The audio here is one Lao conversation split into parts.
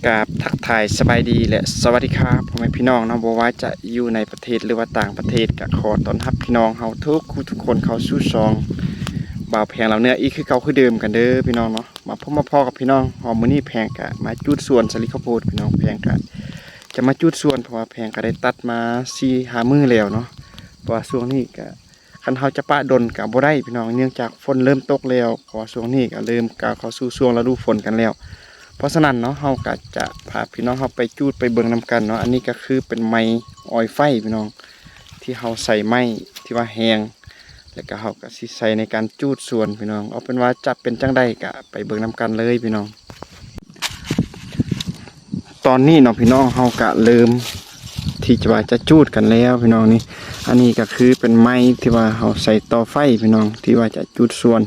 ກາບທັກທາຍສະບາຍດີ ແລະ ສະຫວັດດີຄັບ ພໍ່ແມ່ພີ່ນ້ອງເນາະ, ບໍ່ວ່າຈະຢູ່ໃນປະເທດ ຫຼືວ່າຕ່າງປະເທດ ກະຂໍຕ້ອນຮັບພີ່ນ້ອງເຮົາທຸກຜູ້ທຸກຄົນເຂົ້າສູ່ຊ່ອງບ່າວແພງລາວເໜືອອີກຄືເກົ່າຄືເດີມກັນເດີພີ່ນ້ອງເນາະ. ມາພົບມາພໍ້ກັບພີ່ນ້ອງເຮົາ ມື້ນີ້ແພງກະມາຈູດສວນສາລີເຂົ້າໂພດພີ່ນ້ອງ. ແພງກະຈະມາຈູດສວນ ເພາະວ່າແພງກະໄດ້ຕັດມາສີ່ຫ້າມື້ແລ້ວເນາະ, ເພາະວ່າຊ່ວງນີ້ກະ ຄັນເຮົາຈະປະດົນກະບໍ່ໄດ້ພີ່ນ້ອງ ເນື່ອງຈາກຝົນເລີ່ມຕົກແລ້ວ, ເພາະວ່າຊ່ວງນີ້ກະເລີ່ມກ້າວເຂົ້າສູ່ຊ່ວງລະດູຝົນກັນແລ້ວ. ເພາະສະນັ້ນເນາະ ເຮົາກະຈະພາພີ່ນ້ອງເຮົາໄປຈູດໄປເບິ່ງນຳກັນເນາະ. ອັນນີ້ກະຄືເປັນໄມ້ອອຍໄຟພີ່ນ້ອງ ທີ່ເຮົາໃສ່ໄມ້ທີ່ວ່າແຫ້ງ ແລ້ວກະເຮົາກະຊິໃສ່ໃນການຈູດສວນພີ່ນ້ອງ. ເອົາເປັນວ່າຈະເປັນຈັ່ງໃດກະໄປເບິ່ງນຳກັນເລີຍພີ່ນ້ອງ. ຕອນນີ້ເນາະພີ່ນ້ອງ ເຮົາກະເລີ່ມທີ່ຈະວ່າຈະຈູດກັນແລ້ວພີ່ນ້ອງ. ນີ້ ອັນນີ້ກະຄືເປັນໄມ້ທີ່ວ່າເຮົາໃສ່ຕໍ່ໄຟພີ່ນ້ອງ ທີ່ວ່າຈະຈູດສວນ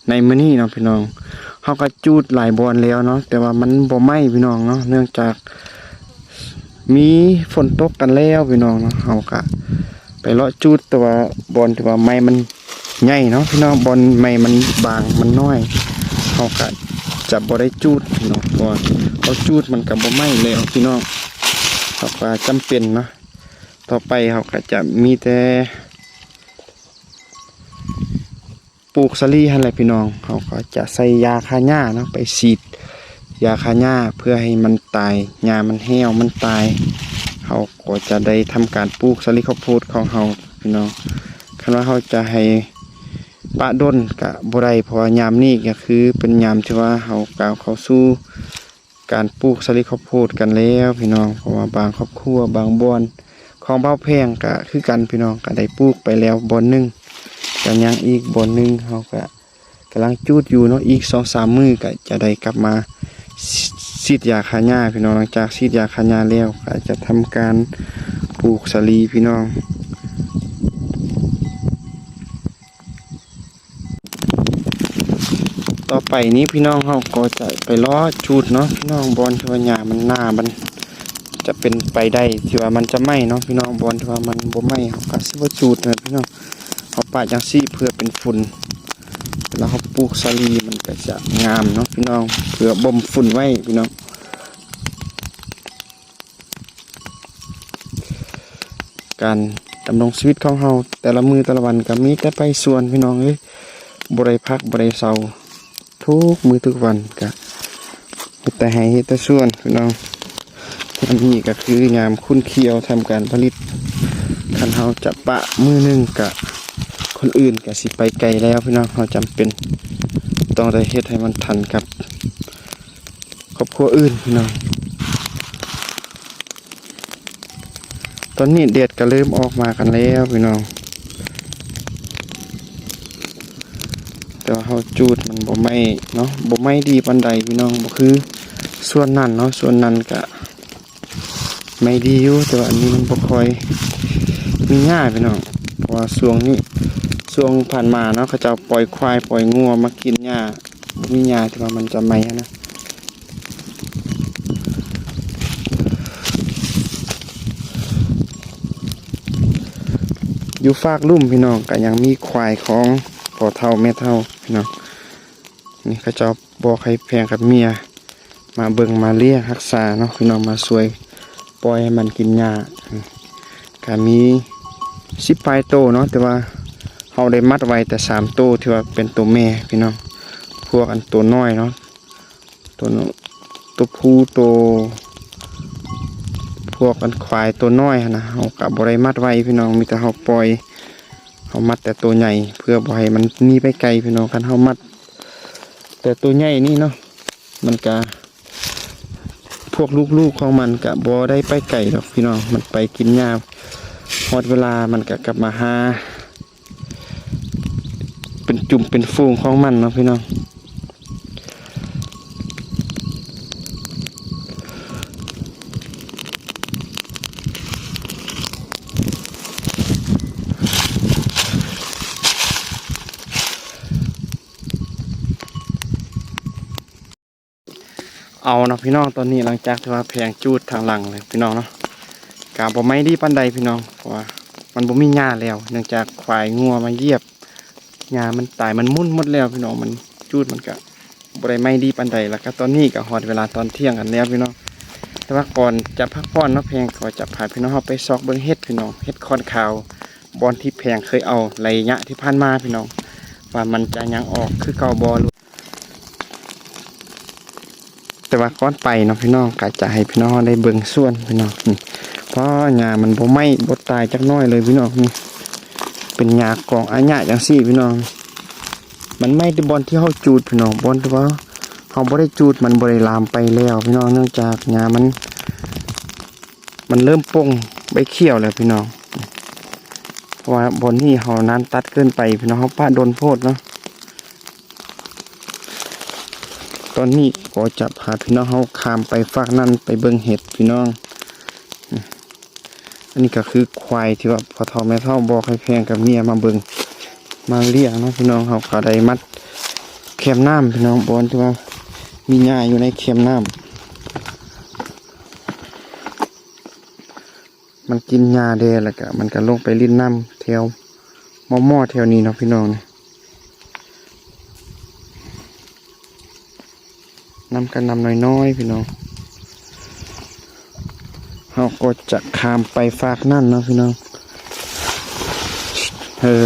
ໃນມື້ນີ້ເນາະພີ່ນ້ອງ. ເຮົາກະຈູດຫຼາຍບ່ອນແລ້ວເນາະ ແຕ່ວ່າມັນບໍ່ໄໝ້ພີ່ນ້ອງເນາະ ເນື່ອງຈາກມີຝົນຕົກກັນແລ້ວພີ່ນ້ອງເນາະ. ເຮົາກະໄປເລາະຈູດ ແຕ່ວ່າບ່ອນທີ່ວ່າໄມ້ມັນ ໃຫຍ່ເນາະພີ່ນ້ອງ, ບ່ອນໄມ້ມັນບາງມັນນ້ອຍ ເຮົາກະຈະບໍ່ໄດ້ຈູດເນາະ, ເພາະວ່າເຮົາຈູດມັນກະບໍ່ໄໝ້ແລ້ວພີ່ນ້ອງ. ເຮົາກະຈຳເປັນເນາະ, ຕໍ່ໄປເຮົາກະຈະມີແຕ່ປູກສາລີຫັ້ນແຫຼະພີ່ນ້ອງ. ເຮົາກະຈະໃສ່ຢາຂ້າຫຍ້າເນາະ, ໄປສີດຢາຂ້າຫຍ້າເພື່ອໃຫ້ມັນຕາຍ ຫຍ້າມັນແຫ້ວມັນຕາຍ, ເຮົາກໍຈະໄດ້ທຳການປູກສາລີເຂົ້າໂພດຂອງເຮົາພີ່ນ້ອງ. ຄັນວ່າເຮົາຈະໃຫ້ ປະດົນກະບໍ່ໄດ້ ເພາະວ່າຍາມນີ້ກະຄືເປັນຍາມທີ່ວ່າເຮົາກ້າວເຂົ້າສູ່ການປູກສາລີເຂົ້າໂພດກັນແລ້ວພີ່ນ້ອງ. ເພາະວ່າບາງຄອບຄົວບາງບ່ອນຂອງບ່າວແພງກະຄືກັນພີ່ນ້ອງ, ກະໄດ້ປູກໄປແລ້ວບ່ອນໜຶ່ງ ກະຍັງອີກບ່ອນໜຶ່ງ. ເຮົາກະກຳລັງຈູດຢູ່ເນາະ, ອີກສອງສາມມື້ກະຈະໄດ້ກັບມາ ສີດຢາຂ້າຫຍ້າພີ່ນ້ອງ. ຫຼັງຈາກສີດຢາຂ້າຫຍ້າແລ້ວ ກະຈະທຳການປູກສາລີພີ່ນ້ອງ. ຕໍ່ໄປນີ້ພີ່ນ້ອງເຮົາກໍຈະໄປເລາະຈູດເນາະພີ່ນ້ອງ, ບ່ອນທີ່ວ່າຫຍ້າມັນໜາ ມັນຈະເປັນໄປໄດ້ທີ່ວ່າມັນຈະໄໝ້ເນາະພີ່ນ້ອງ. ບ່ອນທີ່ວ່າມັນບໍ່ໄໝ້ ເຮົາກະຊິບໍ່ຈູດເນາະພີ່ນ້ອງ, ເຮົາປະຈັ່ງຊີ້ເພື່ອເປັນຝຸ່ນ. ເວລາເຮົາປູກສາລີມັນກະຈະງາມເນາະພີ່ນ້ອງ, ເພື່ອບົ່ມຝຸ່ນໄວ້ພີ່ນ້ອງ. ການດຳລົງຊີວິດຂອງເຮົາແຕ່ລະມື້ແຕ່ລະວັນກະມີແຕ່ໄປສວນພີ່ນ້ອງເອີຍ, ບໍ່ໄດ້ພັກບໍ່ໄດ້ເຊົາ ທຸກມື້ທຸກວັນກະເຮັດແຕ່ໄຮ່ເຮັດແຕ່ສວນພີ່ນ້ອງ. ຍາມນີ້ກະຄືຍາມຂຸ້ນຂຽວທຳການຜະລິດ. ຄັນເຮົາຈະປະມື້ໜຶ່ງກະ ຄົນອື່ນກະຊິໄປໄກແລ້ວພີ່ນ້ອງ, ເຮົາຈຳເປັນຕ້ອງໄດ້ເຮັດໃຫ້ມັນທັນກັບຄອບຄົວອື່ນພີ່ນ້ອງ. ຕອນນີ້ແດດກະເລີ່ມອອກມາກັນແລ້ວພີ່ນ້ອງ, ແຕ່ວ່າເຮົາຈູດມັນບໍ່ໄໝ້ເນາະ, ບໍ່ໄໝ້ດີປານໃດພີ່ນ້ອງ. ບໍ່ຄືສວນນັ້ນເນາະ, ສວນນັ້ນກະໄໝ້ດີຢູ່ ແຕ່ວ່າອັນນີ້ມັນບໍ່ຄ່ອຍມີຫຍ້າພີ່ນ້ອງ. ເພາະວ່າຊ່ວງນີ້ ຊ່ວງຜ່ານມາເນາະ ເຂົາເຈົ້າປ່ອຍຄວາຍປ່ອຍງົວມາກິນຫຍ້າ, ບໍ່ມີຫຍ້າທີ່ວ່າມັນຈະໄໝ້ຫັ້ນນະ. ຢູ່ຟາກລຸ່ມພີ່ນ້ອງ ກະຍັງມີຄວາຍຂອງພໍ່ເຖົ້າແມ່ເຖົ້າພີ່ນ້ອງ. ນີ້ເຂົາເຈົ້າບອກໃຫ້ແພງກັບເມຍມາເບິ່ງມາລ້ຽງຮັກສາເນາະພີ່ນ້ອງ, ມາຊ່ວຍປ່ອຍໃຫ້ມັນກິນຫຍ້າ. ກະມີສິບປາຍໂຕເນາະ, ແຕ່ວ່າເຮົາໄດ້ມັດໄວ້ແຕ່ສາມໂຕ ທີ່ວ່າເປັນໂຕແມ່ພີ່ນ້ອງ. ພວກອັນໂຕນ້ອຍເນາະ ໂຕ ໂຕຜູ້ ໂຕ ພວກອັນຄວາຍໂຕນ້ອຍຫັ້ນນະ ເຮົາກະບໍ່ໄດ້ມັດໄວ້ພີ່ນ້ອງ, ມີແຕ່ເຮົາປ່ອຍ ເຮົາມັດແຕ່ໂຕໃຫຍ່ ເພື່ອບໍ່ໃຫ້ມັນໜີໄປໄກພີ່ນ້ອງ. ຄັນເຮົາມັດແຕ່ໂຕໃຫຍ່ນີ້ເນາະ ມັນກະ ພວກລູກໆຂອງມັນກະບໍ່ໄດ້ໄປໄກດອກພີ່ນ້ອງ, ມັນໄປກິນຫຍ້າ ຮອດເວລາມັນກະກັບມາຫາ ເປັນຈຸ່ມເປັນຝູງຂອງມັນເນາະພີ່ນ້ອງ. ເອົາເນາະພີ່ນ້ອງ, ຕອນນີ້ຫຼັງຈາກທີ່ວ່າແພງຈູດທາງຫຼັງແລ້ວພີ່ນ້ອງເນາະ, ກະບໍ່ໄໝ້ດີປານໃດພີ່ນ້ອງ, ເພາະວ່າມັນບໍ່ມີຫຍ້າແລ້ວ ເນື່ອງຈາກຄວາຍງົວມາຢຽບ ຫຍ້າມັນຕາຍ ມັນໝຸ່ນໝົດແລ້ວພີ່ນ້ອງ. ມັນ ຈູດມັນກະບໍ່ໄດ້ໄໝ້ດີປານໃດ. ແລ້ວກະຕອນນີ້ກະຮອດເວລາຕອນທ່ຽງກັນແລ້ວພີ່ນ້ອງ, ແຕ່ວ່າກ່ອນຈະພັກຜ່ອນເນາະ ແພງກໍຈະພາພີ່ນ້ອງເຮົາໄປຊອກເບິ່ງເຫັດພີ່ນ້ອງ ເຫັດຂອນຂາວ ບ່ອນທີ່ແພງເຄີຍເອົາໄລຍະທີ່ຜ່ານມາພີ່ນ້ອງ ວ່າມັນຈະຍັງອອກຄືເກົ່າບໍ່. ແຕ່ວ່າກ່ອນໄປເນາະພີ່ນ້ອງ ກໍຈະໃຫ້ພີ່ນ້ອງເຮົາໄດ້ເບິ່ງສວນພີ່ນ້ອງ ນີ້ ປ້າ ຫຍ້າມັນບໍ່ໄໝ້ບໍ່ຕາຍຈັກໜ້ອຍເລີຍພີ່ນ້ອງ ນີ້ ເປັນຫຍ້າກອງອາຍະຈັ່ງຊີ້ພີ່ນ້ອງ ມັນໄໝ້ແຕ່ບ່ອນທີ່ເຮົາຈູດພີ່ນ້ອງ ບ່ອນທີ່ວ່າເຮົາບໍ່ໄດ້ຈູດ ມັນບໍ່ໄດ້ລາມໄປແລ້ວພີ່ນ້ອງ ເນື່ອງຈາກຫຍ້າມັນ ມັນເລີ່ມປົ່ງໃບຂຽວແລ້ວພີ່ນ້ອງ ເພາະວ່າບ່ອນນີ້ເຮົານານຕັດເກີນໄປພີ່ນ້ອງ ເຮົາປະດົນໂພດເນາະ. ຕອນນີ້ກໍຈະພາພີ່ນ້ອງເຮົາຂ້າມໄປຟາກນັ້ນໄປເບິ່ງເຫັດພີ່ນ້ອງ. ອັນນີ້ກໍຄືຄວາຍທີ່ວ່າພໍ່ເຖົ້າແມ່ເຖົ້າບອກໃຫ້ແພງກັບເມຍມາເບິ່ງມາລ້ຽງເນາະພີ່ນ້ອງ ເຮົາກໍໄດ້ມັດແຄມນ້ຳພີ່ນ້ອງ ບ່ອນທີ່ວ່າມີຫຍ້າຢູ່ໃນແຄມນ້ຳ ມັນກິນຫຍ້າແດ່ ແລ້ວກະມັນກະລົງໄປຫຼິ້ນນ້ຳແຖວໝໍ້ໆແຖວນີ້ເນາະພີ່ນ້ອງ ນ້ຳກະນ້ຳນ້ອຍໆພີ່ນ້ອງ ເຮົາກໍຈະຂ້າມໄປຟາກນັ້ນເນາະພີ່ນ້ອງ ເອີ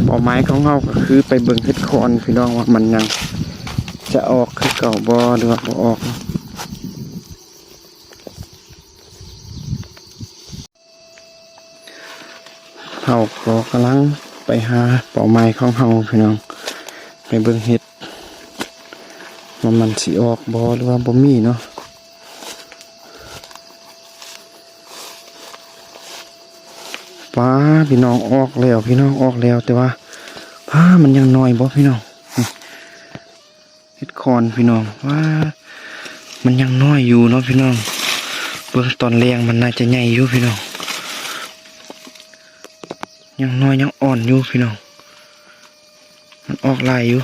ເປົ້າໝາຍຂອງເຮົາກໍຄືໄປເບິ່ງເຫັດຂອນພີ່ນ້ອງ ວ່າມັນຍັງຈະອອກຄືເກົ່າບໍ່ ຫຼືວ່າບໍ່ອອກ. ເຮົາກໍກຳລັງໄປຫາເປົ້າໝາຍຂອງເຮົາພີ່ນ້ອງ ໄປເບິ່ງເຫັດວ່າມັນຊິອອກບໍ່ ຫຼືວ່າບໍ່ມີເນາະ. ປ້າ ພີ່ນ້ອງ ອອກແລ້ວພີ່ນ້ອງ ອອກແລ້ວ ແຕ່ວ່າ ປ້າ ມັນຍັງນ້ອຍບໍ່ພີ່ນ້ອງ ເຫັດຂອນພີ່ນ້ອງ ວ້າ ມັນຍັງນ້ອຍຢູ່ເນາະພີ່ນ້ອງ ເບິ່ງຕອນແລງມັນໜ້າຈະໃຫຍ່ຢູ່ພີ່ນ້ອງ ຍັງນ້ອຍຍັງອ່ອນຢູ່ພີ່ນ້ອງ ມັນອອກຫຼາຍຢູ່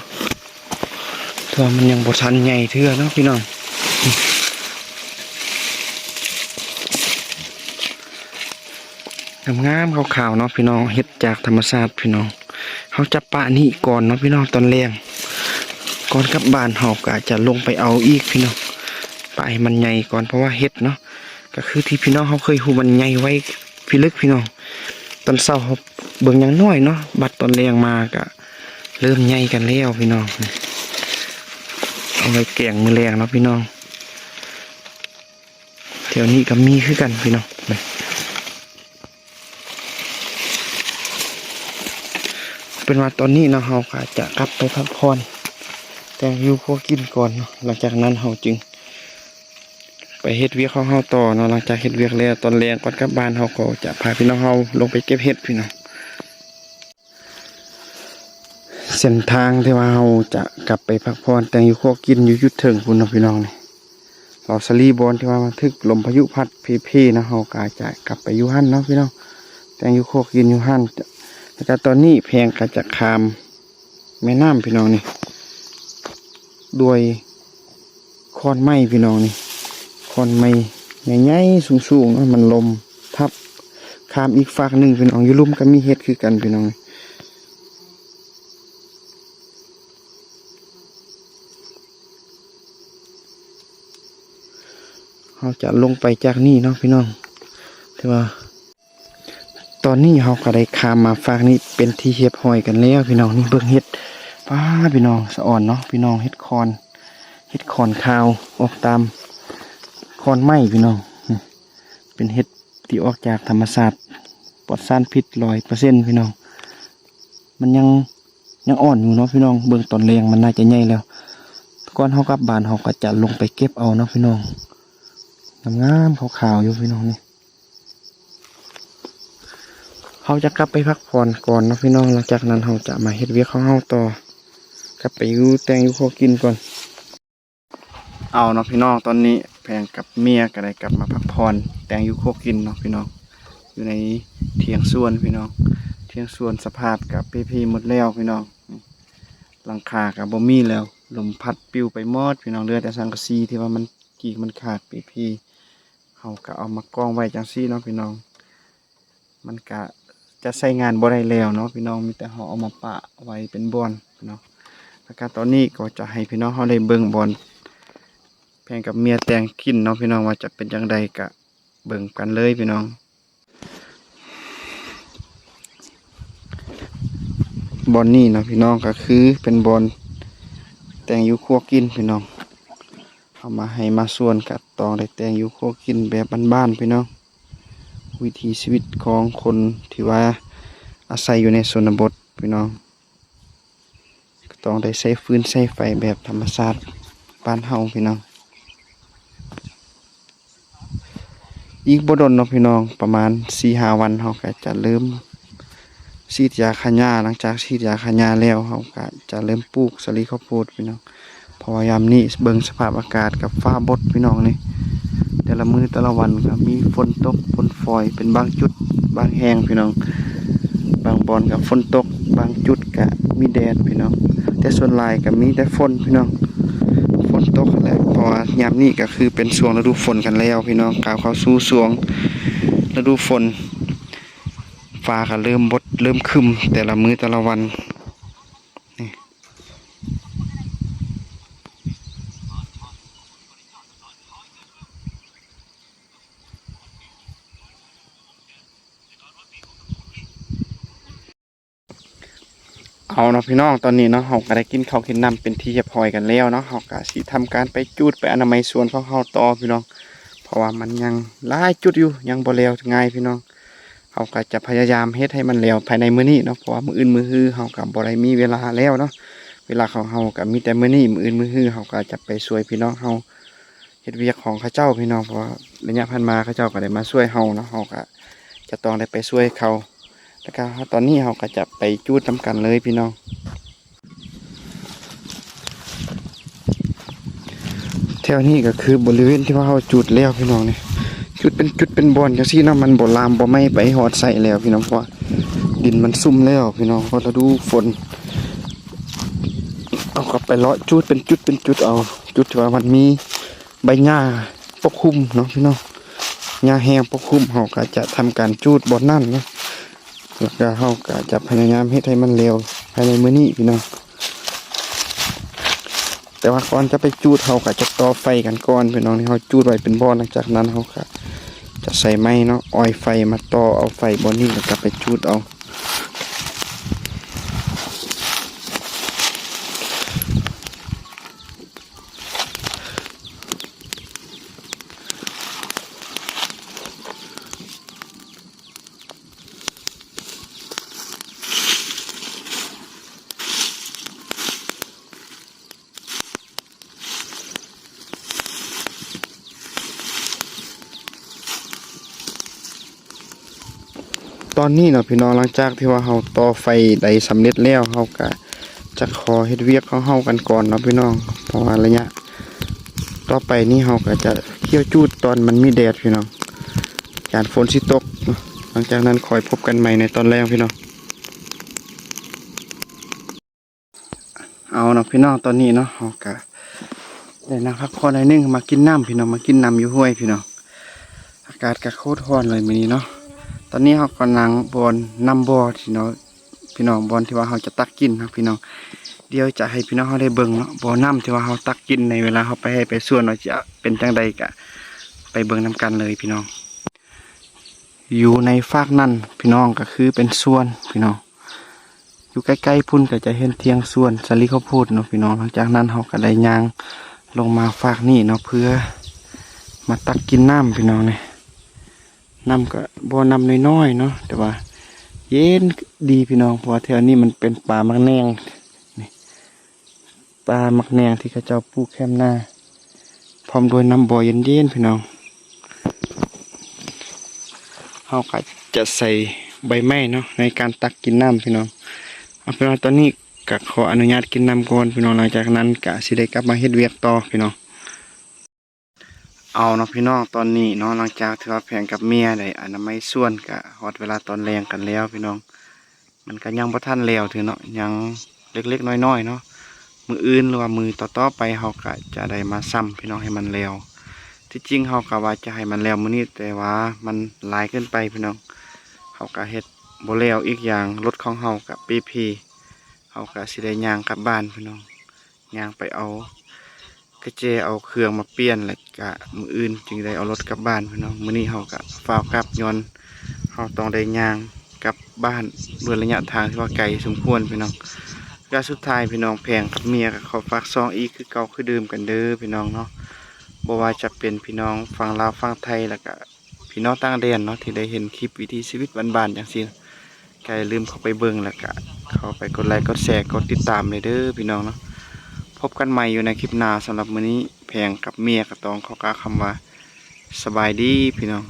ແຕ່ວ່າມັນຍັງບໍ່ທັນໃຫຍ່ເທື່ອເນາະພີ່ນ້ອງ. ງາມໆຂາວໆເນາະພີ່ນ້ອງ ເຫັດຈາກທຳມະຊາດພີ່ນ້ອງ ເຮົາຈະປະນີ້ກ່ອນເນາະພີ່ນ້ອງ ຕອນແລງ ກ່ອນກັບບ້ານເຮົາກໍຈະລົງໄປເອົາອີກພີ່ນ້ອງ ປະໃຫ້ມັນໃຫຍ່ກ່ອນ ເພາະວ່າເຫັດເນາະ ກໍຄືທີ່ພີ່ນ້ອງເຮົາເຄີຍຮູ້ ມັນໃຫຍ່ໄວພິລຶກພີ່ນ້ອງ ຕອນເຊົ້າເຮົາເບິ່ງຍັງນ້ອຍເນາະ ບັດຕອນແລງມາກໍເລີ່ມໃຫຍ່ກັນແລ້ວພີ່ນ້ອງ ເອົາໄວ້ແກງມື້ແລງເນາະພີ່ນ້ອງ. ແຖວນີ້ກໍມີຄືກັນພີ່ນ້ອງ ເປັນວ່າຕອນນີ້ເນາະ ເຮົາກໍຈະກັບໄປພັກຜ່ອນ ແຕ່ງຢູ່ຄົວກິນກ່ອນເນາະ ຫຼັງຈາກນັ້ນເຮົາຈຶ່ງໄປເຮັດວຽກຂອງເຮົາຕໍ່ເນາະ ຫຼັງຈາກເຮັດວຽກແລ້ວ ຕອນແລງກ່ອນກັບບ້ານ ເຮົາກໍຈະພາພີ່ນ້ອງເຮົາລົງໄປເກັບເຫັດພີ່ນ້ອງ. ເສັ້ນທາງທີ່ວ່າເຮົາຈະກັບໄປພັກຜ່ອນແຕ່ງຢູ່ຄົວກິນຢູ່ຈຸດເທິງພຸ້ນເນາະພີ່ນ້ອງ ນີ້ ເຮົາສະຫຼີບ່ອນທີ່ວ່າມັນຖືກລົມພາຍຸພັດເພໆເນາະ ເຮົາກໍອາດຈະກັບໄປຢູ່ຫັ້ນເນາະພີ່ນ້ອງ ແຕ່ງຢູ່ຄົວກິນຢູ່ຫັ້ນ ແລ້ວກໍຕອນນີ້ແພງກໍຈະຂ້າມແມ່ນ້ຳພີ່ນ້ອງ ນີ້ ດ້ວຍ ຂອນໄມ້ພີ່ນ້ອງນີ້ ຂອນໄມ້ໃຫຍ່ໆສູງໆເນາະ ມັນລົ້ມທັບຂ້າມອີກຟາກໜຶ່ງພີ່ນ້ອງ ຢູ່ລຸ່ມກໍມີເຫັດຄືກັນພີ່ນ້ອງ. ເຮົາຈະລົງໄປຈາກນີ້ເນາະພີ່ນ້ອງ ແຕ່ວ່າ ຕອນນີ້ເຮົາກໍໄດ້ຂ້າມມາຟາກນີ້ເປັນທີ່ຮຽບຮ້ອຍກັນແລ້ວພີ່ນ້ອງ ນີ້ເບິ່ງເຫັດ ປ້າ ພີ່ນ້ອງ ສະອອນເນາະພີ່ນ້ອງ ເຫັດຂອນ ເຫັດຂອນຂາວອອກຕາມຂອນໄມ້ພີ່ນ້ອງ ນີ້ເປັນເຫັດທີ່ອອກຈາກທຳມະຊາດ ປອດສານພິດຮ້ອຍເປີເຊັນພີ່ນ້ອງ ມັນຍັງ ຍັງອ່ອນຢູ່ເນາະພີ່ນ້ອງ ເບິ່ງຕອນແລງມັນໜ້າຈະໃຫຍ່ແລ້ວ ກ່ອນເຮົາກັບບ້ານເຮົາກໍຈະລົງໄປເກັບເອົາເນາະພີ່ນ້ອງ ງາມໆຂາວໆຢູ່ພີ່ນ້ອງນີ້. ເຮົາຈະກັບໄປພັກຜ່ອນກ່ອນເນາະພີ່ນ້ອງ ຫຼັງຈາກນັ້ນເຮົາຈະມາເຮັດວຽກຂອງເຮົາຕໍ່ ກັບໄປຢູ່ແຕ່ງຢູ່ຄົວກິນກ່ອນ. ເອົາເນາະພີ່ນ້ອງ ຕອນນີ້ແພງກັບເມຍກໍໄດ້ກັບມາພັກຜ່ອນແຕ່ງຢູ່ຄົວກິນເນາະພີ່ນ້ອງ ຢູ່ໃນຖຽງສວນພີ່ນ້ອງ ຖຽງສວນສະພາບກໍເປ່ເພໝົດແລ້ວພີ່ນ້ອງ ຫຼັງຄາກໍບໍ່ມີແລ້ວ ລົມພັດປິວໄປໝົດພີ່ນ້ອງ ເຫຼືອແຕ່ສັງກະສີທີ່ວ່າມັນກີກມັນຂາດເປ່ເພ ເຮົາກໍເອົາມາກອງໄວ້ຈັ່ງຊີ້ເນາະພີ່ນ້ອງ ມັນກະ ຈະໃຊ້ງານບໍ່ໄດ້ແລ້ວເນາະພີ່ນ້ອງ, ມີແຕ່ເຮົາເອົາມາປະໄວ້ເປັນບ່ອນເນາະ. ແລ້ວກະຕອນນີ້ກໍຈະໃຫ້ພີ່ນ້ອງເຮົາໄດ້ເບິ່ງບ່ອນແພງກັບເມຍແຕ່ງກິນເນາະພີ່ນ້ອງ, ວ່າຈະເປັນຈັ່ງໃດກະເບິ່ງກັນເລີຍພີ່ນ້ອງ. ບ່ອນນີ້ເນາະພີ່ນ້ອງ ກໍຄືເປັນບ່ອນແຕ່ງຢູ່ຄົວກິນພີ່ນ້ອງ. ເຮົາມາໄຮ່ມາສວນກໍຕ້ອງໄດ້ແຕ່ງຢູ່ຄົວກິນແບບບ້ານໆພີ່ນ້ອງ, ວິຖີຊີວິດຂອງຄົນທີ່ວ່າອາໄສຢູ່ໃນຊົນນະບົດພີ່ນ້ອງ, ກໍຕ້ອງໄດ້ໃຊ້ຟືນໃຊ້ໄຟແບບທຳມະຊາດບ້ານເຮົາພີ່ນ້ອງ. ອີກບໍ່ດົນເນາະພີ່ນ້ອງ, ປະມານສີ່ຫ້າວັນເຮົາກໍຈະເລີ່ມສີດຢາຂ້າຫຍ້າ. ຫຼັງຈາກສີດຢາຂ້າຫຍ້າແລ້ວ ເຮົາກໍຈະເລີ່ມປູກສາລີເຂົ້າໂພດພີ່ນ້ອງ, ເພາະວ່າຍາມນີ້ເບິ່ງສະພາບອາກາດກັບຟ້າບົດພີ່ນ້ອງນີ້, ແຕ່ລະມື້ແຕ່ລະວັນກໍມີຝົນຕົກຝົນຝອຍເປັນບາງຈຸດບາງແຫ່ງພີ່ນ້ອງ. ບາງບ່ອນກໍຝົນຕົກ, ບາງຈຸດກໍມີແດດພີ່ນ້ອງ, ແຕ່ສ່ວນຫຼາຍກໍມີແຕ່ຝົນພີ່ນ້ອງ, ຝົນຕົກແຫຼະ, ເພາະວ່າຍາມນີ້ກໍຄືເປັນຊ່ວງລະດູຝົນກັນແລ້ວພີ່ນ້ອງ, ກ້າວເຂົ້າສູ່ຊ່ວງລະດູຝົນ. ຟ້າກໍເລີ່ມບົດເລີ່ມຄຶ້ມແຕ່ລະມື້ແຕ່ລະວັນນີ້. ເອົາເນາະພີ່ນ້ອງ, ຕອນນີ້ເນາະ ເຮົາກໍໄດ້ກິນເຂົ້າກິນນ້ຳເປັນທີ່ຮຽບຮ້ອຍກັນແລ້ວເນາະ, ເຮົາກໍຊິທຳການໄປຈູດໄປອະນາໄມສວນຂອງເຮົາຕໍ່ພີ່ນ້ອງ, ເພາະວ່າມັນຍັງຫຼາຍຈຸດຢູ່ ຍັງບໍ່ແລ້ວງ່າຍພີ່ນ້ອງ. ເຮົາກໍຈະພະຍາຍາມເຮັດໃຫ້ມັນແລ້ວພາຍໃນມື້ນີ້ເນາະ, ເພາະວ່າມື້ອື່ນມື້ຮືເຮົາກໍບໍ່ໄດ້ມີເວລາແລ້ວເນາະ, ເວລາຂອງເຮົາກໍມີແຕ່ມື້ນີ້, ມື້ອື່ນມື້ຮືເຮົາກໍຈະໄປຊ່ວຍພີ່ນ້ອງເຮົາ ເຮັດວຽກຂອງເຂົາເຈົ້າພີ່ນ້ອງ, ເພາະວ່າໄລຍະຜ່ານມາເຂົາເຈົ້າກໍໄດ້ມາຊ່ວຍເຮົາເນາະ, ເຮົາກໍຈະຕ້ອງໄດ້ໄປຊ່ວຍເຂົາ. ແລ້ວກໍຕອນນີ້ເຮົາກໍຈະໄປຈູດນຳກັນເລີຍພີ່ນ້ອງ. ແຖວນີ້ກໍຄືບໍລິເວນທີ່ວ່າເຮົາຈູດແລ້ວພີ່ນ້ອງນີ້, ຈູດເປັນຈຸດເປັນບ່ອນຈັ່ງຊີ້ເນາະ, ມັນບໍ່ລາມບໍ່ໄໝ້ໄປຮອດໃສແລ້ວພີ່ນ້ອງ, ເພາະວ່າດິນມັນຊຸ່ມແລ້ວພີ່ນ້ອງ, ເພາະລະດູຝົນ. ເຮົາກໍໄປເລາະຈູດເປັນຈຸດເປັນຈຸດເອົາ, ຈຸດທີ່ວ່າມັນມີ ໃບຫຍ້າປົກຄຸມເນາະພີ່ນ້ອງ, ຫຍ້າແຫ້ງປົກຄຸມ, ເຮົາກໍຈະທຳການຈູດບ່ອນນັ້ນເນາະ, ແລ້ວກໍເຮົາກໍຈະພະຍາຍາມເຮັດໃຫ້ມັນແລ້ວພາຍໃນມື້ນີ້ພີ່ນ້ອງ. ແຕ່ວ່າກ່ອນຈະໄປຈູດ ເຮົາກໍຈະຕໍ່ໄຟກັນກ່ອນພີ່ນ້ອງ, ທີ່ເຮົາຈູດໄວ້ເປັນບ່ອນ, ຫຼັງຈາກນັ້ນເຮົາກໍຈະໃຊ້ໄມ້ເນາະ ອອຍໄຟມາຕໍ່ເອົາໄຟບ່ອນນີ້ ແລ້ວກໍໄປຈູດເອົາ. ຕອນນີ້ເນາະພີ່ນ້ອງ, ຫຼັງຈາກທີ່ວ່າເຮົາຕໍ່ໄຟໄດ້ສຳເລັດແລ້ວ, ເຮົາກະຈະຂໍເຮັດວຽກຂອງເຮົາກັນກ່ອນເນາະພີ່ນ້ອງ, ເພາະວ່າໄລຍະຕໍ່ໄປນີ້ເຮົາກະຈະຂ້ຽວຈູດຕອນມັນມີແດດພີ່ນ້ອງ, ຢ້ານຝົນຊິຕົກເນາະ. ຫຼັງຈາກນັ້ນຄ່ອຍພົບກັນໃໝ່ໃນຕອນແລງພີ່ນ້ອງ. ເອົາເນາະພີ່ນ້ອງ, ຕອນນີ້ເນາະ ເຮົາກະໄດ້ນັ່ງພັກຜ່ອນໜ້ອຍໜຶ່ງ, ມາກິນນ້ຳພີ່ນ້ອງ, ມາກິນນ້ຳຢູ່ຫ້ວຍພີ່ນ້ອງ. ອາກາດກະໂຄດຮ້ອນເລີຍມື້ນີ້ເນາະ. ຕອນນີ້ເຮົາກໍນັ່ງບ່ອນນ້ຳບໍ່ທີ່ເນາະ ພີ່ນ້ອງ, ບ່ອນທີ່ວ່າເຮົາຈະຕັກກິນເນາະພີ່ນ້ອງ. ດຽວຈະໃຫ້ພີ່ນ້ອງເຮົາໄດ້ເບິ່ງເນາະ, ບໍ່ນ້ຳທີ່ວ່າເຮົາຕັກກິນໃນເວລາເຮົາໄປໄຮ່ໄປສວນເນາະ ຈະເປັນຈັ່ງໃດ, ກະໄປເບິ່ງນຳກັນເລີຍພີ່ນ້ອງ. ຢູ່ໃນຟາກນັ້ນພີ່ນ້ອງ ກໍຄືເປັນສວນພີ່ນ້ອງ, ຢູ່ໃກ້ໆພຸ້ນກໍຈະເຫັນຖຽງສວນສາລີເຂົ້າໂພດເນາະພີ່ນ້ອງ. ຫຼັງຈາກນັ້ນເຮົາກໍໄດ້ຍ່າງລົງມາຟາກນີ້ເນາະ ເພື່ອມາຕັກກິນນ້ຳພີ່ນ້ອງ. ນີ້ ນ້ຳກໍບໍ່ນ້ຳນ້ອຍໆເນາະ, ແຕ່ວ່າເຢັນດີພີ່ນ້ອງ, ເພາະວ່າແຖວນີ້ມັນເປັນປ່າໝາກແໜ່ງ. ນີ້ ປ່າໝາກແໜ່ງທີ່ເຂົາເຈົ້າປູກແຄມໜ້າ ພ້ອມດ້ວຍນ້ຳບໍ່ເຢັນໆ ພີ່ນ້ອງ. ເຮົາກໍຈະໃສ່ໃບໄມ້ເນາະ ໃນການຕັກກິນນ້ຳພີ່ນ້ອງ. ເອົາ ພີ່ນ້ອງ, ຕອນນີ້ກໍຂໍອະນຸຍາດກິນນ້ຳກ່ອນພີ່ນ້ອງ, ຫຼັງຈາກນັ້ນກໍຊິໄດ້ກັບມາເຮັດວຽກຕໍ່ພີ່ນ້ອງ. ເອົາເນາະພີ່ນ້ອງ, ຕອນນີ້ເນາະ ຫຼັງຈາກທີ່ວ່າແພງກັບເມຍໄດ້ອະນາໄມສວນ ກະຮອດເວລາຕອນແລງກັນແລ້ວພີ່ນ້ອງ. ມັນກະຍັງບໍ່ທັນແລ້ວເທື່ອເນາະ, ຍັງເລັກໆນ້ອຍໆເນາະ. ມື້ອື່ນ ຫຼືວ່າມື້ຕໍ່ໆໄປ ເຮົາກະຈະໄດ້ມາຊ້ຳພີ່ນ້ອງໃຫ້ມັນແລ້ວ. ທີ່ຈິງເຮົາກະວ່າຈະໃຫ້ມັນແລ້ວມື້ນີ້, ແຕ່ວ່າມັນຫຼາຍເກີນໄປພີ່ນ້ອງ, ເຮົາກະເຮັດ ບໍ່ແລ້ວ ອີກຢ່າງລົດຂອງເຮົາກະເປ່ເພ ເຮົາກະຊິໄດ້ຍ່າງກັບບ້ານພີ່ນ້ອງ ຍ່າງໄປເອົາກະແຈ ເອົາເຄື່ອງມາປ່ຽນ ແລ້ວກະມື້ອື່ນຈຶ່ງໄດ້ເອົາລົດກັບບ້ານພີ່ນ້ອງ. ມື້ນີ້ເຮົາກະຟ້າວກັບ ຍ້ອນເຮົາຕ້ອງໄດ້ຍ່າງກັບບ້ານດ້ວຍໄລຍະທາງທີ່ວ່າໄກສົມຄວນພີ່ນ້ອງ. ກະສຸດທ້າຍພີ່ນ້ອງ ແພງກັບເມຍກະຂໍຝາກຊ່ອງອີກຄືເກົ່າຄືເດີມກັນເດີພີ່ນ້ອງເນາະ. ບໍ່ວ່າຈະເປັນພີ່ນ້ອງຝັ່ງລາວຝັ່ງໄທ ແລ້ວກະ ພີ່ນ້ອງຕ່າງແດນເນາະ ທີ່ໄດ້ເຫັນຄລິບວິຖີຊີວິດບ້ານໆຈັ່ງຊີ້ ກະຢ່າລືມເຂົ້າໄປເບິ່ງ ແລ້ວກະເຂົ້າໄປກົດໄລກົດແຊ ກົດຕິດຕາມເລີຍເດີພີ່ນ້ອງເນາະ. ພົບກັນໃໝ່ຢູ່ໃນຄລິບໜ້າ. ສຳລັບມື້ນີ້ ແພງກັບເມຍກະຕ້ອງຂໍກ່າວຄຳວ່າ ສະບາຍດີພີ່ນ້ອງ.